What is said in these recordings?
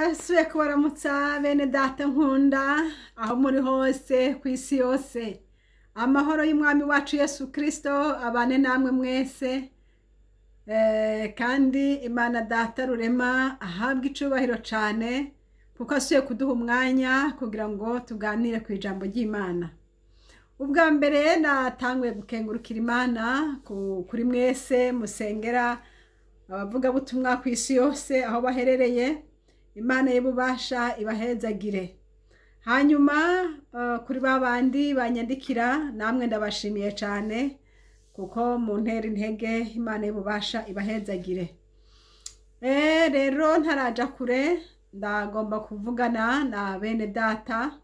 Ndasubiye kubaramutsa bene data nkunda aho muri hose ku isi yose. Amahoro y'Umwami wacu Yesu Kristo abane namwe mwese. Kandi Imana Data Rurema ahabwe icubahiro cane kuko asubiye kuduha umwanya kugira ngo tuganire ku ijambo ry'Imana. Ubwa mbere natanguye gukengurukira Imana kuri mwese musengera abavugabutumwa ku isi yose aho baherereye. Imana y'ububasha ibahezagire. Hanyuma kuri babandi banyandikira namwe ndabashimiye cane kuko muntera intege. Imana y'ububasha ibahezagire. Rero ntaraja kure, ndagomba kuvugana na bene data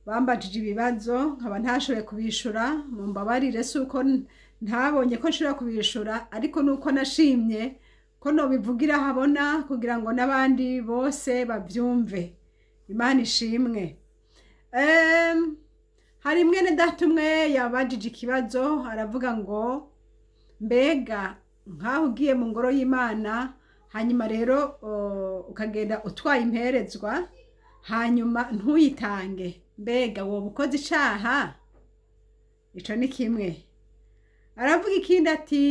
bambajije ibibazo nkaba ntashoboye kubishura. Mumbabarire, si uko ntabonye ko nshobora kubishura, ariko nuko nashimye ko nobivugira habona kugira ngo n'abandi bose bavyumve. Imana ishimwe. Hari mwene data umwe yabajije ikibazo, aravuga ngo mbega nkaho ugiye mu ngoro y'Imana, hanyuma rero ukagenda utwaye imperezwa, hanyuma ntuyitange, mbega woba ukoze icaha? Ico ni kimwe. Aravuga ikindi ati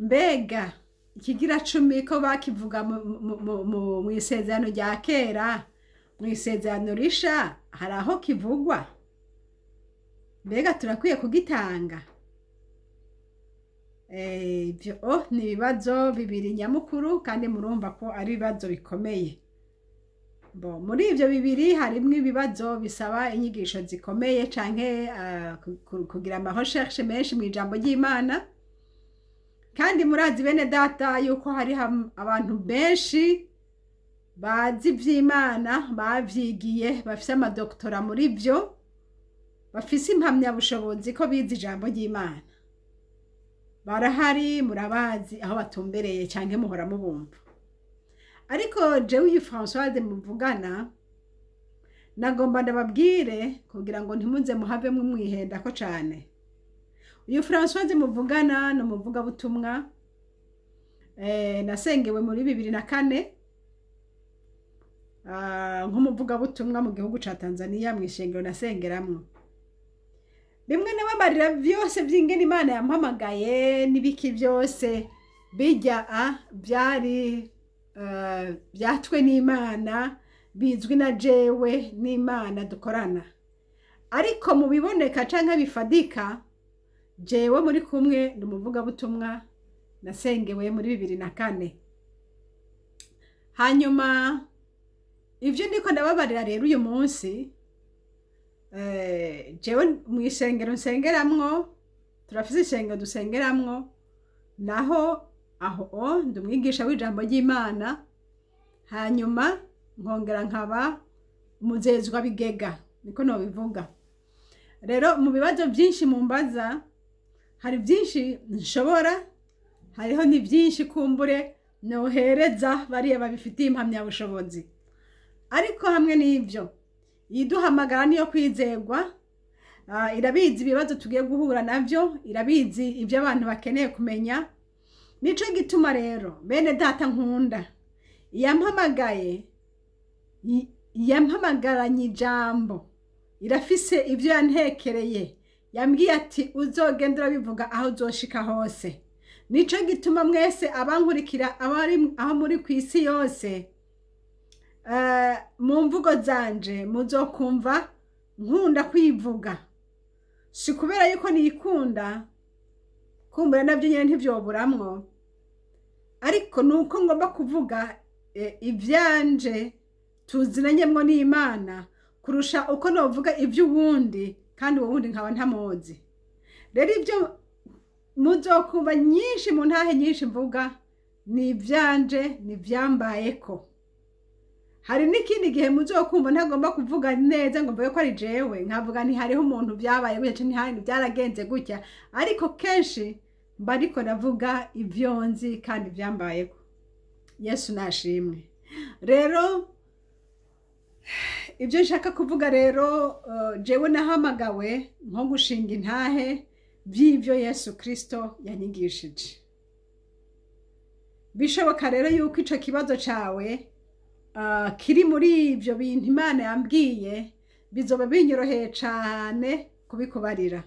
mbega ikigira cumi ko bakivuga mu isezerano rya kera, mu isezerano risha hari aho kivugwa? Mbega turakwiye kugitanga? Ibyo ni ibibazo bibiri nyamukuru, kandi murumva ko ari ibibazo bikomeye. Bo muri ivyo bibiri harimwo ibibazo bisaba inyigisho zikomeye canke kugira ama recherche menshi mu ijambo ry'Imana. Kandi murazi bene data yuko hari abantu benshi bazi ivy'Imana, bavyigiye, bafise amadoktora muri vyo, bafise impamyabushobozi ko bize ijambo ry'Imana. Barahari, murabazi aho batumbereye canke muhora mubumva. Ariko jewe uyu Françoise muvugana, nagomba ndababwire kugira ngo ntimuze muhavemwo mwihendako cane. Uyu Françoise muvugana ni umuvugabutumwa, nasengewe muri 2004 nk'umuvugabutumwa mu gihugu ca Tanzania, mw'ishengero nasengeramwo. Bimwe nababarira vyose vy'ingene Imana yampamagaye n'ibiki vyose bijya byari byatwe n'Imana, bizwi na jewe n'Imana dukorana. Ariko mu biboneka canke bifadika, jewe muri kumwe ni umuvugabutumwa nasengewe muri 2004. Hanyuma ivyo ndiko ndababarira rero uyu munsi, jewe mw'ishengero nsengeramwo, turafise ishengero dusengeramwo, naho aho ndi umwigisha w'ijambo ry'Imana, hanyuma nkongera nkaba umuzezwa bigega, niko nobivuga. Rero mu bibazo vyinshi mumbaza, hari vyinshi nshobora, hariho ni vyinshi kumbure nohereza bariya babifitiye impamyabushobozi. Ariko hamwe n'ivyo, iduhamagara niyo kwizegwa, irabizi ibibazo tugiye guhura navyo, irabizi ivyo abantu bakeneye kumenya. Nico gituma rero bene data nkunda, yampamagaye, yampamagaranye ijambo, irafise ivyo yantekereye, yambwiye ati uzogenda urabivuga aho uzoshika hose. Nico gituma mwese abankurikira aho muri kw'isi yose, mu mvugo zanje muzokumva nkunda kwivuga. Si kubera yuko nikunda, kumbura navyo nyene ntivyoburamwo, ariko nuko ngomba kuvuga ivyanje tuzinanyemwo n'Imana kurusha uko novuga ivy'uwundi, kandi uwo wundi nkaba ntamuzi. Rero ivyo muzokumva nyinshi mu ntahe nyinshi mvuga ni ivyanje, ni ivyambayeko. Hari n'ikindi gihe muzokumva ntagomba kuvuga neza ngo mvuge ko ari jewe, nkavuga nti hariho umuntu vyabaye gutya, ntihari byaragenze gutya, ariko kenshi mba ariko ndavuga ivyo nzi kandi vyambayeko. Yesu nashimwe. Rero ibyo nshaka kuvuga rero, jewe nahamagawe nko gushinga intahe vy'ivyo Yesu Kristo yanyigishije. Bishoboka rero yuko ico kibazo cawe kiri muri ivyo bintu Imana yambwiye, bizoba binyoroheye cane kubikubarira.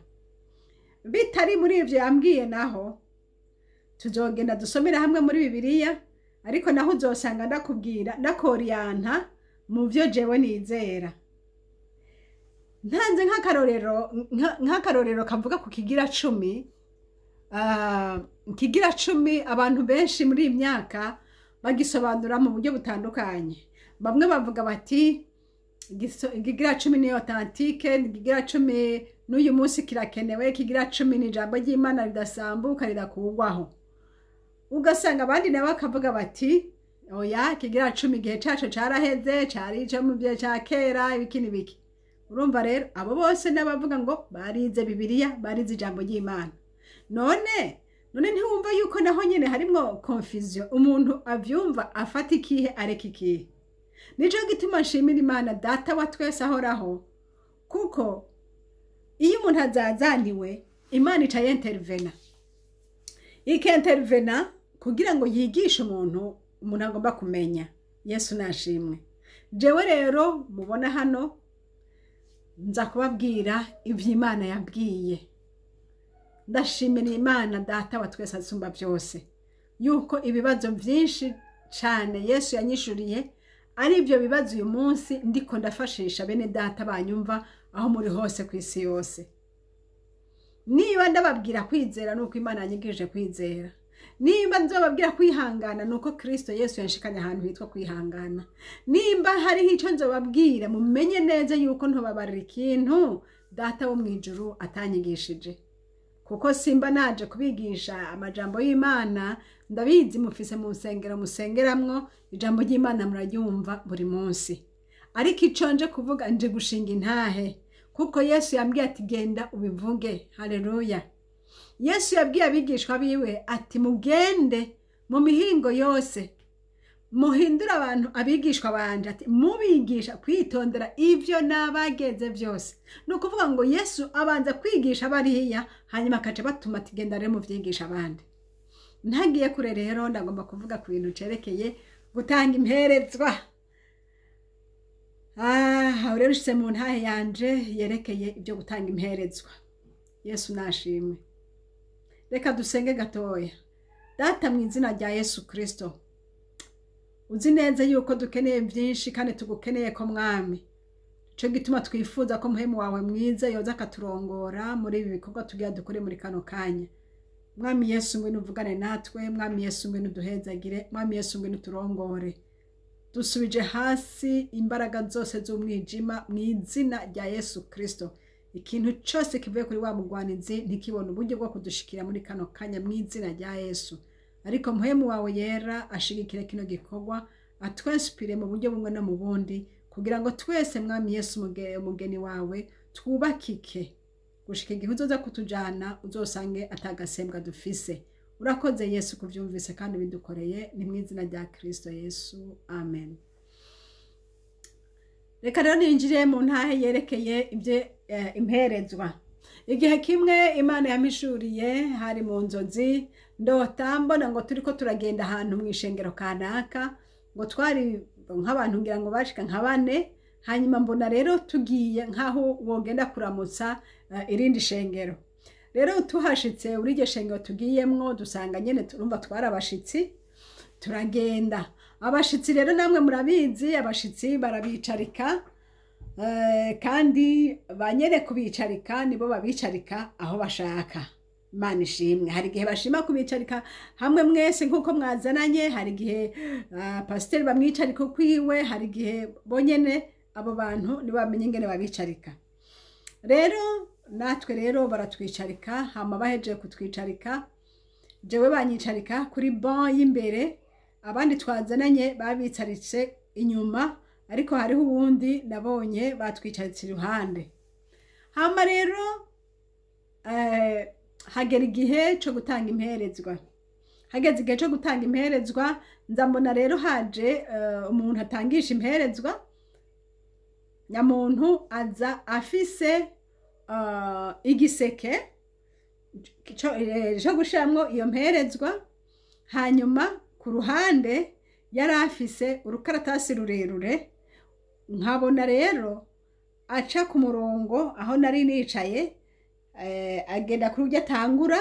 Bitari muri ivyo yambwiye naho, tuzogenda dusomera hamwe muri Bibiliya, ariko naho uzosanga ndakubwira ndakoriyanta mu vyo jewe nizera. Ntanze nk'akarorero kavuga ku kigira 10. Ikigira 10 abantu benshi muri iyi myaka bagisobanura mu buryo butandukanye. Bamwe bavuga bati ikigira 10 ni authentique, ikigira 10 n'uyu munsi kirakenewe, ikigira 10 ni ijambo ry'Imana ridasambuka ridakugwaho. Ugasanga abandi nabo bakavuga bati oya, ikigira 10 igihe caco caraheze, cari ico mu gihe ca kera, ibiki n'ibiki. Urumva rero abo bose n'abavuga ngo barize Bibiliya, barize ijambo ry'Imana. None ntiwumva yuko naho nyene harimwo confusion, umuntu avyumva afata ikihe areka ikihe? Nico gituma nshimira Imana Data wa twese ahoraho, kuko iyo umuntu azazaniwe Imana ica yentervena, ikentervena kugira ngo yigishe umuntu agomba kumenya. Yesu nashimwe. Jewe rero mubona hano nza kubabwira ivyo Imana yabwiye. Ndashimira Imana Data wa twese asumba byose, yuko ibibazo byinshi cyane Yesu yanyishuriye ari ibyo bibazo uyu munsi ndiko ndafashisha bene data banyumva aho muri hose ku isi yose. Niba ndababwira kwizera nuko Imana yanyigishije kwizera, nimba nzobabwira kwihangana nuko Kristo Yesu yanshikanye ahantu hitwa kwihangana, nimba hariho ico nzobabwira mumenye neza yuko ntobabarira ikintu Data wo mwijuru atanyigishije. Kuko simba naje kubigisha amajambo y'Imana, ndabizi mufise mu nsengero musengeramwo, ijambo ry'Imana muraryumva buri munsi. Ariko ico nje kuvuga, nje gushinga intahe, kuko Yesu yambwiye ati genda ubivuge. Haleluya. Yesu yabwiye abigishwa biwe ati mugende mu mihingo yose muhindure abantu abigishwa banje, ati mubigisha kwitondera ivyo nabageze byose. Ni ukuvuga ngo Yesu abanza kwigisha bariya, hanyuma akaca batuma ati genda rero muvyigisha abandi. Ntagiye kure rero, ndagomba kuvuga ku bintu cerekeye gutanga imperezwa. Aho rero ushitse mu ntahe yanje yerekeye ibyo gutanga imperezwa. Yesu nashimwe. Reka dusenge gatoya. Data, mu izina rya Yesu Kristo, uzi neza yuko dukeneye byinshi kandi tugukeneye ko Mwami. Ico gituma twifuza ko muhemu wawe mwiza yoza akaturongora muri ibi bikorwa tugira dukore muri kano kanya. Mwami Yesu, ngwino uvugane natwe. Mwami Yesu, ngwino uduhezagire. Mwami Yesu, ngwino uturongore. Dusubije hasi imbaraga zose z'umwijima mu izina rya Yesu Kristo. Ikintu cyose kivuye kuri wa mugwanizi ntikibona uburyo bwo kudushikira muri kano kanya mu izina rya Yesu. Ariko muhemu wawe yera ashigikire kino gikorwa, atwenspire mu buryo bumwe no mu bundi, kugira ngo twese Mwami Yesu umugeni wawe twubakike gushika igihe uzoza kutujana, uzosange atagasembwa dufise. Urakoze Yesu kuvyumvise kandi bidukoreye, ni mu izina rya Kristo Yesu, amen. Reka rero ninjire mu ntahe yerekeye ibyo imperezwa. Igihe kimwe Imana yamishuriye hari mu nzozi, ndota mbona ngo turiko turagenda ahantu mu ishengero kanaka, ngo twari nk'abantu ngira ngo bashika nka bane, hanyuma mbona rero tugiye nkaho wogenda kuramutsa irindi shengero. Rero tuhashitse uri iryo shengero tugiyemwo, dusanga nyene turumva twarabashitsi, turagenda. Abashitsi rero namwe murabizi, abashitsi barabicarika, kandi banyere kubicarika nibo babicarika aho bashaka. Imana ishimwe. Hari igihe bashima kubicarika hamwe mwese nkuko mwazananye, hari igihe pasiteri bamwicarika kwiwe, hari igihe bonyene abo bantu nibo bamenye ingene babicarika. Rero natwe rero baratwicarika, hama bahejeje kutwicarika, jewe banyicarika kuri ban y'imbere, abandi twazananye babicaritse inyuma, ariko hariho uwundi nabonye batwicaritse iruhande. Hama rero hagera igihe cyo gutanga imperezwa. Hageze igihe cyo gutanga imperezwa, nzambona rero haje umuntu atangisha imperezwa. Nyamuntu aza afise igiseke cyo gushiramwo iyo mperezwa, hanyuma Ku ruhande yari afise urukaratasi rurerure. Nkabona rero aca ku murongo aho nari nicaye, agenda kuri urya atangura.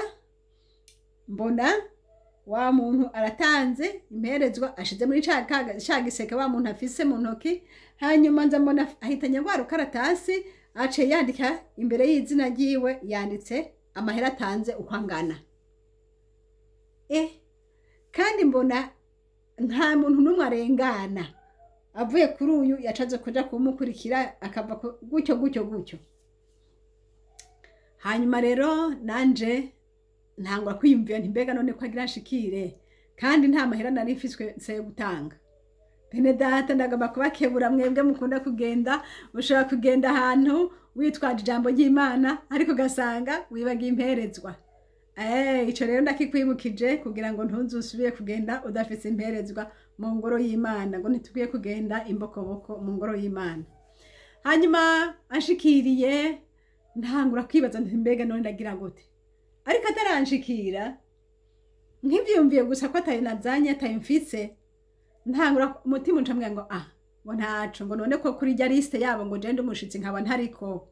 Mbona wa muntu aratanze imperezwa, ashize muri ca giseke wa muntu afise mu ntoki. Hanyuma nza mbona ahitanye rwa rukaratasi, aciye yandika imbere y'izina ryiwe, yanditse amahera atanze uko angana. Kandi mbona nta muntu n'umwe arengana, avuye kuri uyu yacaze kuja kumukurikira, akava gutyo gutyo gutyo. Hanyuma rero nanje ntangwa kwiyumvira nti: "Mbega none ko agira nshikire kandi nta mahera nari mfiswe nse yo gutanga?" Bene data, ndagomba kubakebura mwebwe mukunda kugenda. Ushobora kugenda ahantu witwaje ijambo ry'Imana, ariko ugasanga wibagiye imperezwa. Ico rero ndakikwibukije kugira ngo ntuzusubire kugenda udafise imperezwa mu ngoro y'Imana, ngo ntitugwiye kugenda imbokoboko mu ngoro y'Imana. Hanyuma anshikiriye, ntangura kwibaza nti: "Mbega none ndagira gute?" Ariko ataranshikira, nkivyumviye gusa ko atayo nazanye, atayo mfise, ntangura umutima uncambwira ngo: "Ah, ngo ntaco, ngo none ko kuri rya liste yabo ngo je ndi umushitsi nkaba ntariko,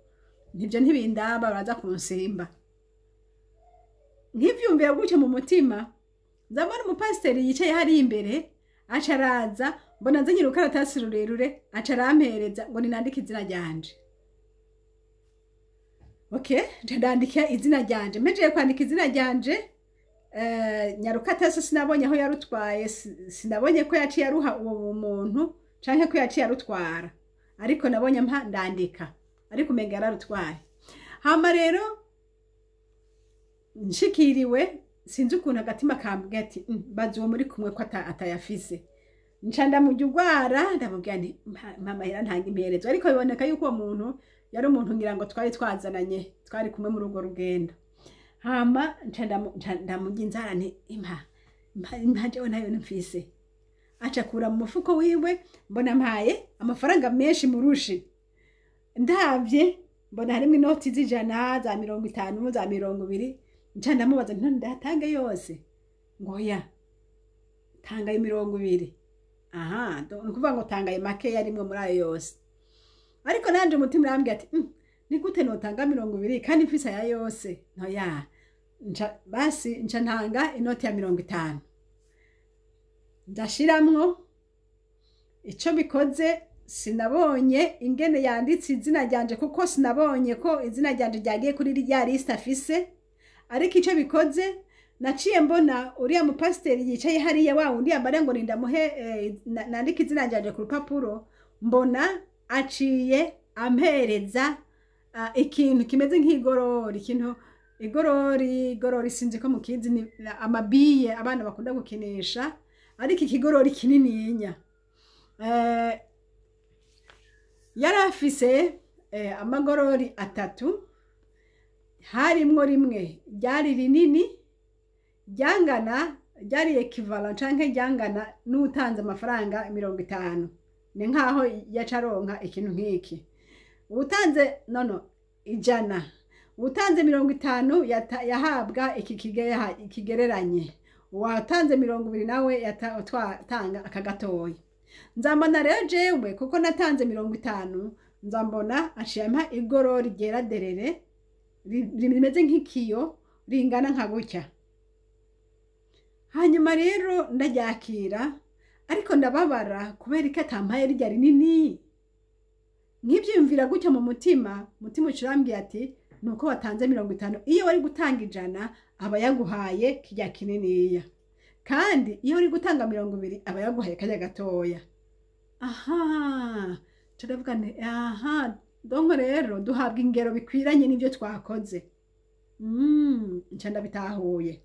ntivyo ntibindaba, baraza kunsimba." Nkivyumviye gutyo mu mutima, nzabona umupasiteri yicaye hariya imbere, aca araza. Mbona nzanye urukaratasi rurerure, aca arampereza ngo ninandike izina ryanje. Okay, nca ndandika izina ryanje. Mpejeje kwandika izina ryanje, nyarukatasi sinabonye aho yarutwaye, sinabonye ko yaciye aruha uwo muntu canke ko yaciye arutwara, ariko nabonye mpa ndandika, ariko umenga yararutwaye. Hama rero nshikiriwe, sinzi ukuntu agatima kambwiye ati: "Baza uwo muri kumwe ko atayafise." Nca ndamujya urwara, ndamubwira nti: "Mpa amahera ntanga imperezo." Ariko biboneka yuko uwo muntu yari umuntu ngira ngo twari twazananye, twari kumwe muri urwo rugendo. Hama nca ndamujya inzara nti: "Impa, impa, impa, jewe ntayo mfise." Aca akura mu mufuko wiwe, mbona mpaye amafaranga menshi murushi. Ndavye mbona harimwo inoti z'ijana, za 50, za 20. Nca ndamubaza nti: "None ndayatange yose?" Ngo: "Oya, tanga ayo 20." Aha ni ukuvuga ngo tanga ayo makeya arimwo muri ayo yose. Ariko nanje umutima urambwira ati: "Ni gute notanga 20 kandi mfise aya yose?" Ntoya nca basi nca ntanga inoti ya 50, ndashiramwo. Ico bikoze, sinabonye ingene yanditse izina ryanje, kuko sinabonye ko izina ryanje ryagiye kuri rya liste afise. Ariko ico bikoze, naciye mbona uriya mupasiteri yicaye hariya, wa wundi yambare ngo nindamuhe nandike izina ryanje ku rupapuro, mbona aciye ampereza ikintu kimeze nk'igorori, ikintu igorori. Igorori sinzi ko mukizi, ni amabiye abana bakunda gukinisha, ariko ikigorori kinininya. Yari afise amagorori atatu, harimwo rimwe ryari rinini, ryangana, ryari equivalent canke ryangana n'utanze amafaranga 50, ni nkaho yaca aronka ikintu nk'iki. Uwutanze nono 100, uwutanze 50 yahabwa iki kigereranye, uwatanze 20 nawe yatanga aka gatoya. Nzambona rero jewe, kuko natanze 50, nzambona aciye ampa igorori ryera derere, rimeze nk'ikiyo, ringana nka gutya. Hanyuma rero ndaryakira, ariko ndababara kubera ko atampaye rirya rinini. Nkibyiyumvira gutya mu mutima, umutima uca urambwiye ati: "Nuko watanze 50, iyo wari gutanga 100 aba yaguhaye kirya kininiya, kandi iyo uri gutanga 20 aba yaguhaye karya gatoya." Aha turavuga nti: "Aha donc rero duhabwa ingero bikwiranye n'ibyo twakoze." Nca ndabitahuye.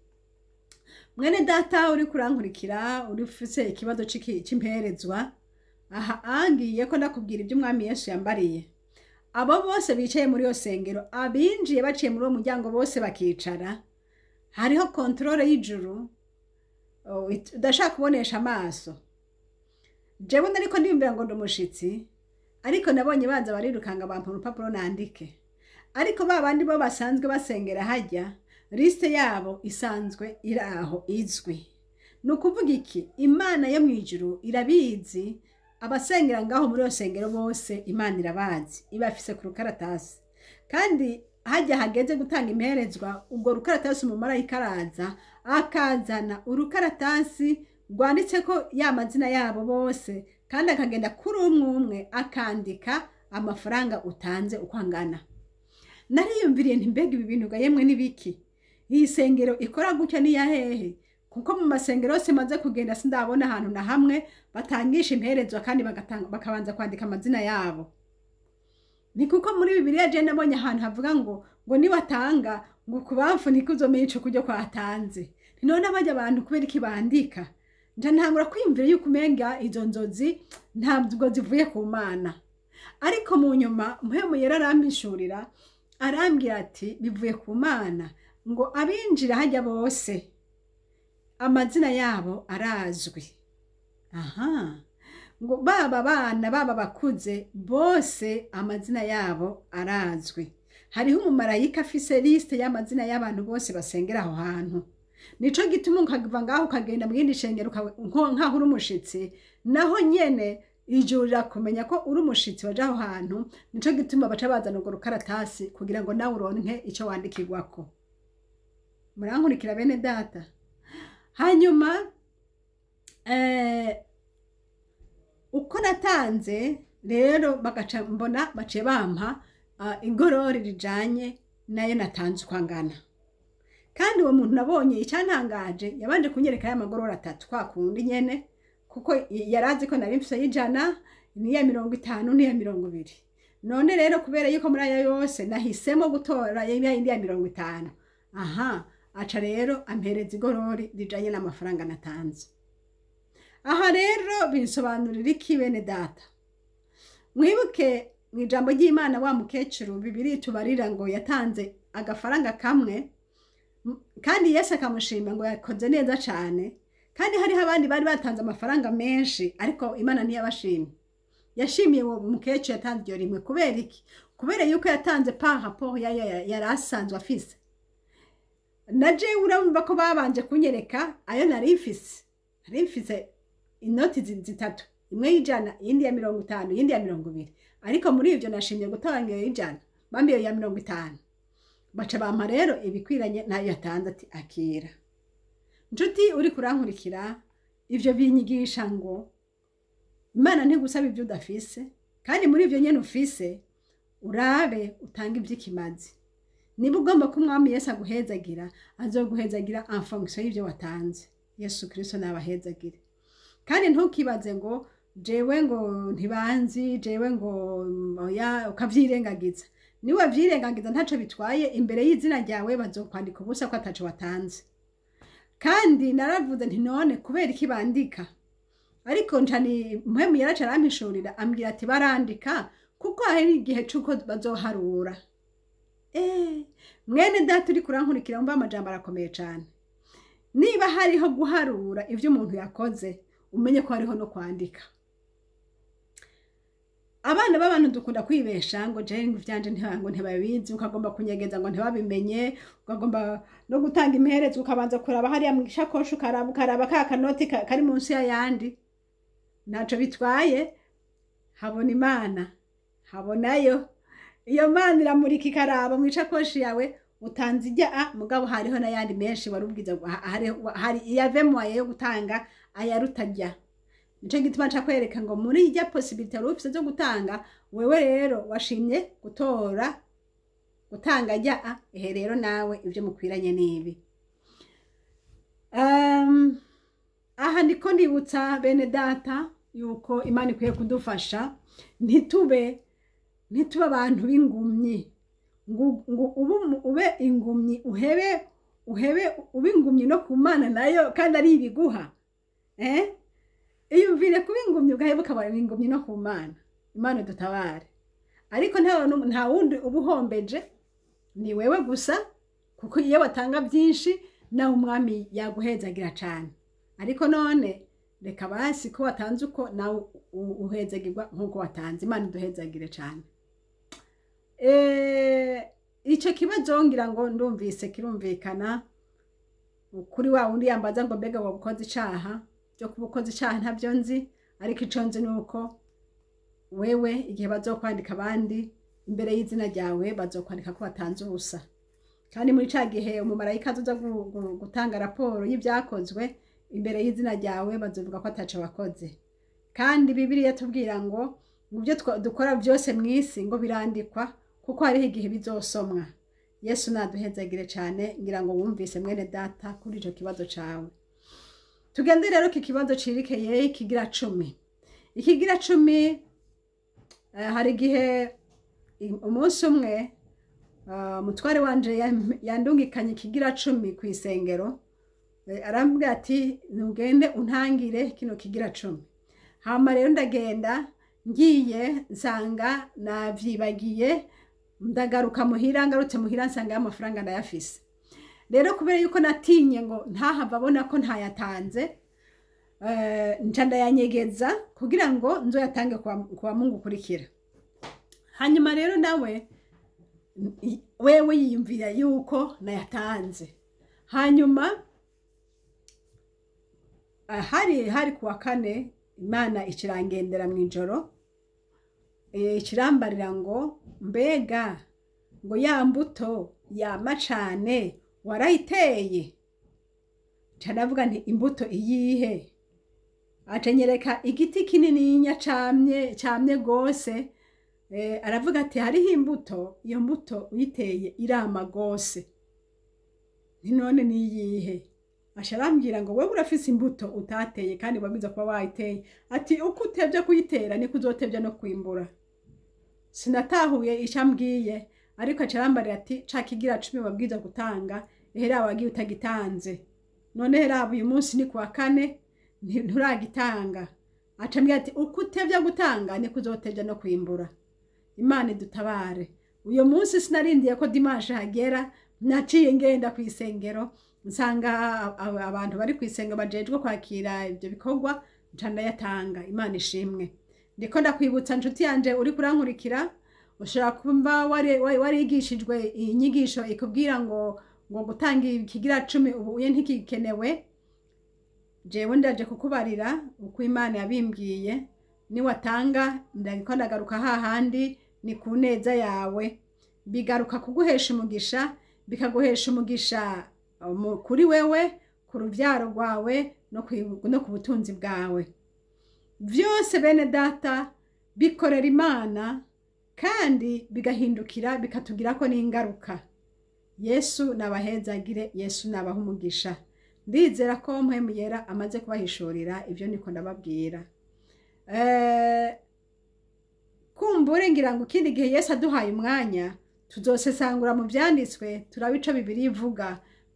Mwene data uri kurankurikira, uri ufise ikibazo c'imperezwa, aha angiye ko ndakubwira ibyo Umwami Yesu yambariye. Abo bose bicaye muri iyo sengero, abinjiye baciye muri uwo muryango bose bakicara, hariho contrôle y'ijuru udashaka kubonesha amaso. Jewe nariko ndiyumvira ngo ndi umushitsi, ariko nabonye baza barirukanga, bampa urupapuro nandike. Ariko ba bandi bo basanzwe basengera hajya, liste yabo isanzwe iri aho izwi. Ni ukuvuga iki? Imana yo mu ijuru irabizi. Abasengera ngaho muri iyo sengero bose Imana irabazi, ibafise ku rukaratasi. Kandi hajya hageze gutanga imperezwa, ubwo rukaratasi umumarayika araza akazana urukaratasi rwanditse ko ya mazina yabo bose, kandi akagenda kuri umwe umwe akandika amafaranga utanze uko angana. Nariyumviriye nti: "Mbega ibi bintu ga yemwe n'ibiki? Iyi sengero ikora gutya ni ya hehe?" Kuko mu masengero yose maze kugenda, sindabona ahantu na hamwe batangisha imperezwa kandi bakabanza kwandika amazina yabo. Ni kuko muri Bibiliya je nabonye ahantu havuga ngo niwatanga ngo kubamfu niko uzomenya ico kurya kwatanze. None bajya abantu kubera iki bandika? Nja ntangura kwiyumvira yuko umenga izo nzozi ntabwo zivuye ku Mana. Ariko mu nyuma Mpwemu Yera arampishurira, arambwira ati: "Bivuye ku Mana." Ngo abinjira hajya bose amazina yabo arazwi. Aha ngo baba abana, baba bakuze, bose amazina yabo arazwi. Hariho umumarayika afise liste y'amazina y'abantu bose basengera aho hantu. Nico gituma ukava ngaho ukagenda mu yindi shengero nkaho uri umushitsi, naho nyene ijuru rirakumenya ko uri umushitsi waje aho hantu. Nico gituma baca bazana urwo rukaratasi kugira ngo nawe uronke ico wandikirwako. Murankurikira, bene data? Hanyuma uko natanze rero, bagaca mbona baciye bampa igorori rijanye nayo natanze uko angana. Kandi uwo muntu nabonye, icyantangaje, yabanje kunyereka ya magorori atatu kwa kundi nyene, kuko yarazi ko nari mfise y'ijana, n'iya 50, n'iya 20. None rero kubera yuko muri ayo yose nahisemo gutora ya yindi ya 50, aha aca rero ampereza igorori rijanye n'amafaranga natanze. Aha rero binsobanurira iki, bene data? Mwibuke mu ijambo ry'Imana wa mukecuru bibiri tubarira ngo yatanze agafaranga kamwe, kandi Yesu akamushima ngo yakoze neza cane. Kandi hariho abandi bari batanze amafaranga menshi, ariko Imana ntiyabashimye, yashimiye uwo mukecuru yatanze iryo rimwe. Kubera iki? Kubera yuko yatanze par rapport yayo yari asanzwe afise. Na jewe urumva ko babanje kunyereka ayo nari mfise. Nari mfise inoti zitatu, imwe y'ijana, iyindi ya 50, iyindi ya 20. Ariko muri ivyo nashimye gutanga iyo y'ijana, bambiye ya 50. Baca bampa rero ibikwiranye nayo yatanze, ati: "Akira." Nshuti uri kurankurikira, ivyo binyigisha ngo Imana ntigusaba ibyo udafise. Kandi muri ivyo nyene ufise, urabe utange ivy'ikimazi. Niba ugomba ko Umwami Yesu aguhezagira, azoguhezagira en fonction y'ivyo watanze. Yesu Kristo nabahezagire. Kandi ntukibaze ngo jewe ngo ntibanzi, jewe ngo oya, ukavyirengagiza. Niwe wavyirengagiza, ntaco bitwaye, imbere y'izina ryawe bazokwandika ubusa ko ataco watanze. Kandi naravuze nti: "None kubera iki bandika?" Ariko ncani Mpwemu yaraca arampishurira, ambwira ati: "Barandika kuko hari igihe c'uko bazoharura." Mwene data uri kurankurikira, wumva amajambo arakomeye cane. Niba hariho guharura ivyo umuntu yakoze, umenye ko hariho no kwandika. Abana b'abantu dukunda kwibesha ngo jewe ngo ivyanje ngo ntibabizi, ukagomba kunyegeza ngo ntibabimenye, ukagomba no gutanga imperezo ukabanza kuraba hariya mu ishakoshi, ukaraba ka kanoti kari munsi y'ayandi. Ntaco bitwaye, habona Imana, habonayo. Iyo Mana iramurika ikaraba mu ishakoshi yawe. Utanze ijya a mugabo hariho n'ayandi menshi wari ubwiza, hari iyavemo yo gutanga ayarutajya. Nico gituma nca kwereka ngo muri ijya possibilité wari ufise zo gutanga, wewe rero washimye gutora gutanga ajya a ehe. Rero nawe ibyo mukwiranye n'ibi. Aha ndiko ndibutsa bene data yuko Imana ikwiye kudufasha ntitube abantu b'ingumyi. Ngo ube ingumyi, uhebe ube ingumyi no ku Mana nayo kandi ari ibiguha. Iyumvire kuba ingumyi, ugaheba ukaba ingumyi no ku Mana. Imana dutabare. Ariko nta wundi uba uhombeje, ni wewe gusa, kuko iyo watanga byinshi nawe Umwami yaguhezagira cane. Ariko none reka basi ko watanze uko, nawe uhezagirwa nk'uko watanze. Imana iduhezagire cane. Ico kibazo ngira ngo ndumvise kirumvikana. Kuri wa wundi yambaza ngo mbega wabukoze icaha, byo kuba ukoze icaha ntabyo nzi, ariko ico nzi ni uko wewe igihe bazokwandika abandi imbere y'izina ryawe bazokwandika ko batanze ubusa. Kandi muri ca gihe umumarayika azoza gutanga raporo y'ibyakozwe imbere y'izina ryawe, bazovuga ko ataco wakoze. Kandi Bibiliya tubwira ngo mu byo dukora byose mu isi ngo birandikwa, kuko hariho igihe bizosomwa. Yesu naduhezagire cyane. Ngira ngo wumvise, mwene data, kuri ico kibazo cawe. Tugende rero ku kibazo cerekeye ikigira cumi. Ikigira cumi, hari igihe umunsi umwe umutware wanje yandungikanye ikigira cumi ku isengero, arambwira ati: "Ntugende untangire kino kigira cumi." Hama rero ndagenda, ngiye nsanga navyibagiye, ndagaruka muhira. Ngarutse muhira nsanga amafaranga ndayafise. Rero kubera yuko natinye ngo ntahava abona ko ntayatanze, nca ndayanyegeza kugira ngo nzoyatange kwa Mungu ukurikira. Hanyuma rero nawe wewe yiyumvira yuko nayatanze. Hanyuma hari kuwa kane, Imana ikirangendera mu ijoro, ikirambarira ngo: "Mbega ngo ya mbuto yama cane warayiteye?" Nca ndavuga nti: "Imbuto iyihe?" Aca nyereka igiti kinininya camye camye gose. Aravuga ati: "Hariho imbuto, iyo mbuto uyiteye irama gose." Nti: "None niyihe?" Aca arambwira ngo: "Wewe urafise imbuto utateye kandi wabwiza kuba wayiteye." Ati: "Uko utevye kuyitera niko uzotevya no kwimbura." Sinatahuye ico ambwiye, ariko aca arambarira ati: "Ca kigira cumi wabwiza gutanga, ehera wagiye utagitanze. None heraba uyu munsi ni kuwa kane, nturagitanga." Aca ambwira ati: "Uko utevya gutanga niko uzotevya no kwimbura." Imana idutabare. Uyo munsi sinarindiye ko dimanche hagera, naciye ngenda ku isengero, nsanga abantu bari ku isengero bajejwe kwakira ibyo bikorwa, nca ndayatanga. Imana ishimwe. Ndiko ndakwibutsa, nshuti yanje uri kurankurikira, ushobora kumva warigishijwe iyi nyigisho ikubwira ngo gutanga ikigira cumi ubu uye ntikikenewe. Jewe ndaje kukubarira uko Imana yabimbwiye. Niwatanga, ndiko ndagaruka hahandi, ni ku neza yawe, bigaruka kuguhesha umugisha, bikaguhesha umugisha kuri wewe, ku rubyaro rwawe no ku butunzi bwawe byose. Bene data, bikorera Imana kandi bigahindukira bikatugirako n'ingaruka. Yesu nabahezagire, Yesu nabaha umugisha. Ndizera ko Mpwemu Yera amaze kubahishurira ibyo niko ndababwira. Kumbure ngira ngo ikindi gihe Yesu aduhaye umwanya tuzosesangura mu byanditswe, turabe ico Bibiliya ivuga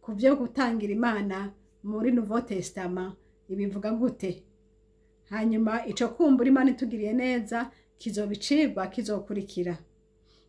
ku byo gutangira Imana muri Nouveau Testament, ibivuga gute. Hanyuma ico kumbura Imana itugiriye neza kizobicirwa kizokurikira.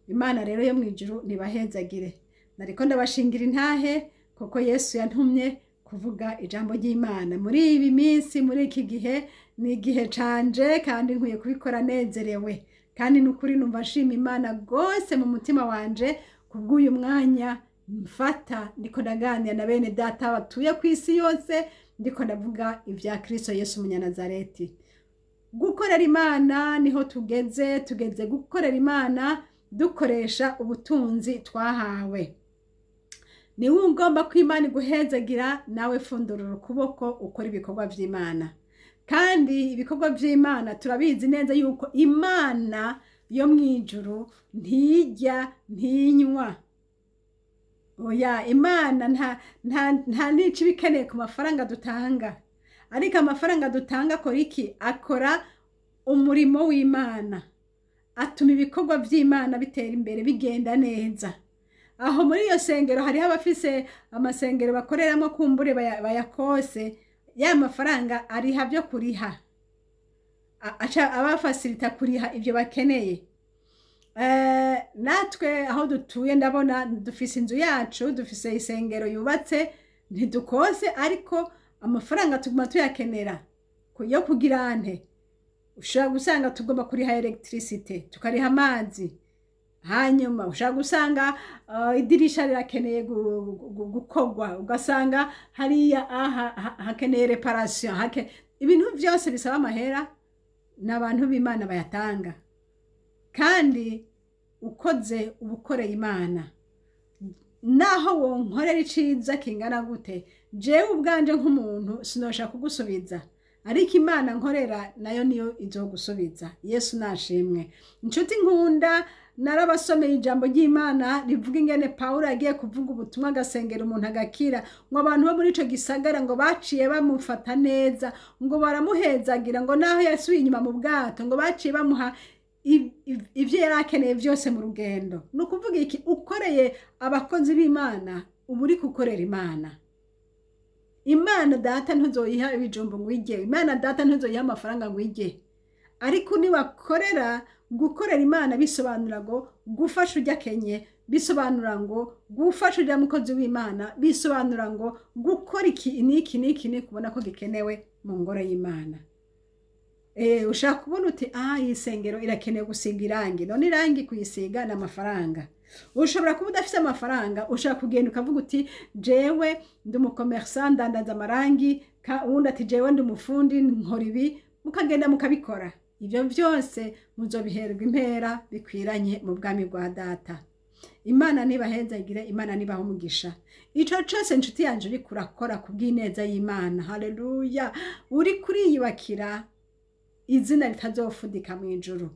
Imana rero yo mu ijuru ntibahezagire. Nariko ndabashingira intahe kuko Yesu yantumye kuvuga ijambo ry'Imana muri ibi minsi, muri iki gihe. Ni igihe canje kandi nkwiye kubikora nezerewe, kandi nukuri numva nshima Imana rwose mu mutima wanje kubw'uyu mwanya mfata ndiko ndaganira na bene data batuye ku isi yose, ndiko ndavuga ibya Kristo Yesu Umunyanazareti. Gukorera Imana niho tugeze, tugeze gukorera Imana dukoresha ubutunzi twahawe. Niwe ugomba ko Imana iguhezagira, nawe fundurura ukuboko ukora ibikorwa vy'Imana. Kandi ibikorwa vy'Imana turabizi neza yuko Imana yo mw'ijuru ntijya ntinywa. Oya, Imana nta n'ico iba ikeneye ku mafaranga dutanga, ariko amafaranga dutanga akora iki? Akora umurimo w'Imana, atuma ibikorwa vy'Imana bitera imbere, bigenda neza. Aho muri iyo sengero hariho abafise amasengero bakoreramo, kumbure bayakose ya mafaranga ariha byo kuriha, aca abafasilita kuriha ibyo bakeneye. Natwe aho dutuye ndabona dufise inzu yacu, dufise isengero yubatse, ntidukose, ariko amafaranga tuguma tuyakenera yo kugira nte? Ushobora gusanga tugomba kuriha électricité, tukariha amazi. Hanyuma ushobora gusanga idirisha rirakeneye gukorwa, ugasanga hariya aha hakeneye réparation, ibintu byose bisaba amahera, ni abantu b'Imana bayatanga. Kandi ukoze uba ukoreye Imana. Naho wonkorera iciza kingana gute, jewe ubwanje nk'umuntu sinosha kugusubiza, ariko Imana nkorera nayo niyo izogusubiza. Yesu nashimwe. Inshuti nkunda, narabasomeye ijambo ry'Imana rivuga ingene Pawulo yagiye kuvuga ubutumwa, agasengera umuntu agakira, ngo abantu bo muri ico gisagara ngo baciye bamufata neza, ngo baramuhezagira, ngo naho yasubiye inyuma mu bwato ngo baciye bamuha ivyo yari akeneye byose mu rugendo. Ni ukuvuga iki? Ukoreye abakozi b'Imana uba uri gukorera Imana. Imana Data ntuzoyiha ibijumbu ngo ujye, Imana Data ntuzoyiha amafaranga ngo ujye, ariko niwakorera, gukorera Imana bisobanura ngo gufasha ujya akenye, bisobanura ngo gufasha ujya mukozi w'Imana, bisobanura ngo gukora iki n'iki n'iki n'iki ubona ko gikenewe mu ngoro y'Imana. Ushaka kubona uti iyi sengero irakenewe gusiga irangi, none irangi kuyisiga ni amafaranga. Ushobora kuba udafite amafaranga, ushobora kugenda ukavuga uti jewe ndi umucommerçant, ndandaza amarangi, uwundi ati jewe ndi umufundi, nkora ibi, mukagenda mukabikora. Ibyo byose muzobiherwa impera bikwiranye mu bwami bwa Data. Imana nibahezagire, Imana nibaha umugisha. Ico cose, inshuti yanje, uriko urakora kubw'ineza y'Imana, haleluya, uri kuriyubakira izina ritazofudika mu ijuru.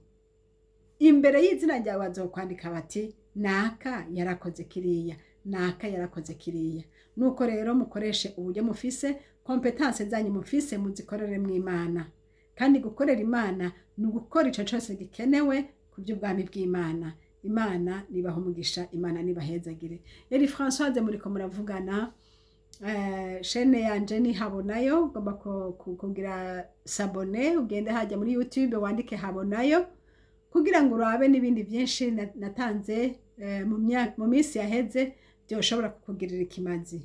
Imbere y'izina ryawe bazokwandika bati naka yarakoze kiriya, naka yarakoze kiriya. Nuko rero mukoreshe uburyo mufise, compétences zanyu mufise, muzikorere mu Imana. Kandi gukorera Imana ni ugukora ico cose gikenewe ku by'ubwami bw'Imana. Imana nibaha umugisha, Imana nibahezagire. Yari Françoise muriko muravugana. Chaîne yanje ni Habonayo. Ugomba kugira s'abonner, ugende hajya muri YouTube wandike Habonayo kugira ngo urabe n'ibindi byinshi natanze mu minsi yaheze byoshobora kukugirira ikimazi.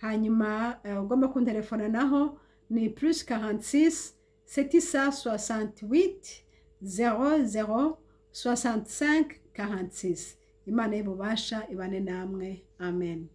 Hanyuma ugomba kuntelefona naho ni +46 768 00 65 46. Imana y'ububasha ibane namwe. Amen.